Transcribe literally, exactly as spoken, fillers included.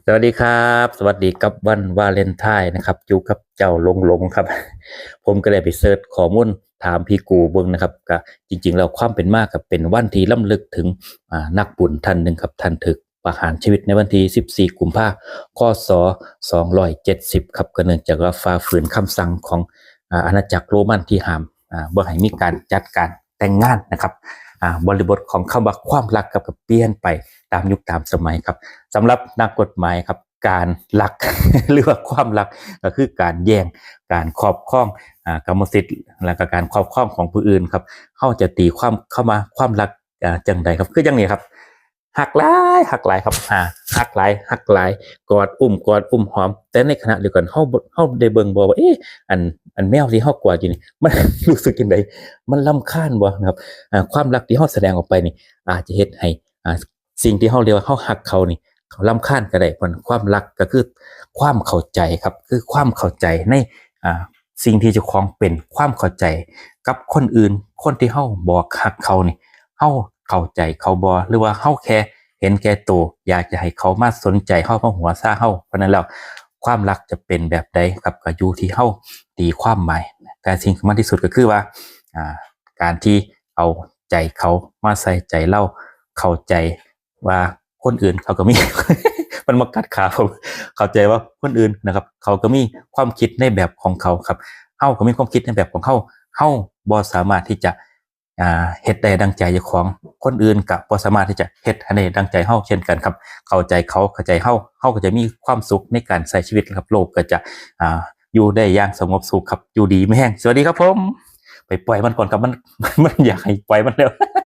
สวัสดีครับ สวัสดีกับวันวาเลนไทน์นะครับ อยู่กับเจ้าหลงหลงครับ ผมก็ได้ไปเสิร์ชข้อมูลถามพี่กูเบิ่งนะครับ ก็จริงๆแล้วความเป็นมาก็เป็นวันที่รำลึกถึง อ่า นักบุญท่านหนึ่งครับ ท่านถูกประหารชีวิตในวันที่สิบสี่กุมภา ค.ศ. สองร้อยเจ็ดสิบครับ ก็เนื่องจากว่าฝ่าฝืนคำสั่งของ อ่า อาณาจักรโรมันที่ห้าม อ่า บ่ให้มีการจัดการแต่งงานนะครับ อ่า บริบทของคำว่าความรักครับก็เปลี่ยนไปตามยุคตามสมัยครับ สำหรับนักกฎหมายครับ การลัก หรือว่าความลักก็คือการแย่ง การครอบครอง อ่า กรรมสิทธิ์ แล้วก็การครอบครองของผู้อื่นครับ เฮาจะตีความเข้ามาความลัก อ่า จังใดครับ คือจังนี้ครับ ฮักหลาย ฮักหลายครับ อ่า ฮักหลาย ฮักหลาย กอดอุ้ม กอดอุ้มหอม แต่ในขณะเดียวกัน เฮาบ่ เฮาได้เบิ่งบ่ว่า เอ๊ะ อัน อันแมวที่เฮากอดอยู่นี่ มัน รู้สึกจังใด มันรำคาญบ่นะครับ อ่า ความรักที่เฮาแสดงออกไปนี่ อาจจะเฮ็ดให้ อ่า สิ่งที่เฮาเรียกว่าเฮาฮักเขานี่ เขารำคาญก็ได้ เพราะฉะนั้นความรักก็คือความเข้าใจครับ คือความเข้าใจใน อ่า สิ่งที่เจ้าของเป็น ความเข้าใจกับคนอื่น คนที่เฮาบอกฮักเขานี่ เฮาเข้าใจเขาบ่ หรือว่าเฮาแค่เห็นแก่ตัว อยากจะให้เขามาสนใจเฮา มาหัวซาเฮา เพราะฉะนั้นแล้ว ความรักจะเป็นแบบใดครับ ก็อยู่ที่เฮาตีความหมาย แต่สิ่งสำคัญที่สุดก็คือว่า อ่า การที่เอาใจเขามาใส่ใจเรา เข้าใจว่าคนอื่นเขาก็มี มันมากัดขาผม เข้าใจว่าคนอื่นนะครับ เขาก็มีความคิดในแบบของเขาครับ เฮาก็มีความคิดในแบบของเฮา เฮาบ่สามารถที่จะ อ่า เฮ็ดได้ดังใจเจ้าของ คนอื่นก็บ่สามารถที่จะเฮ็ดให้ได้ดังใจเฮาเช่นกันครับ เข้าใจเขา เข้าใจเฮา เฮาก็จะมีความสุขในการใช้ชีวิตครับ โลกก็จะ อ่า อยู่ได้อย่างสงบสุขครับ อยู่ดีมีแฮง สวัสดีครับผม ไปปล่อยมันก่อนครับ มัน มันอยากให้ปล่อยมันแล้ว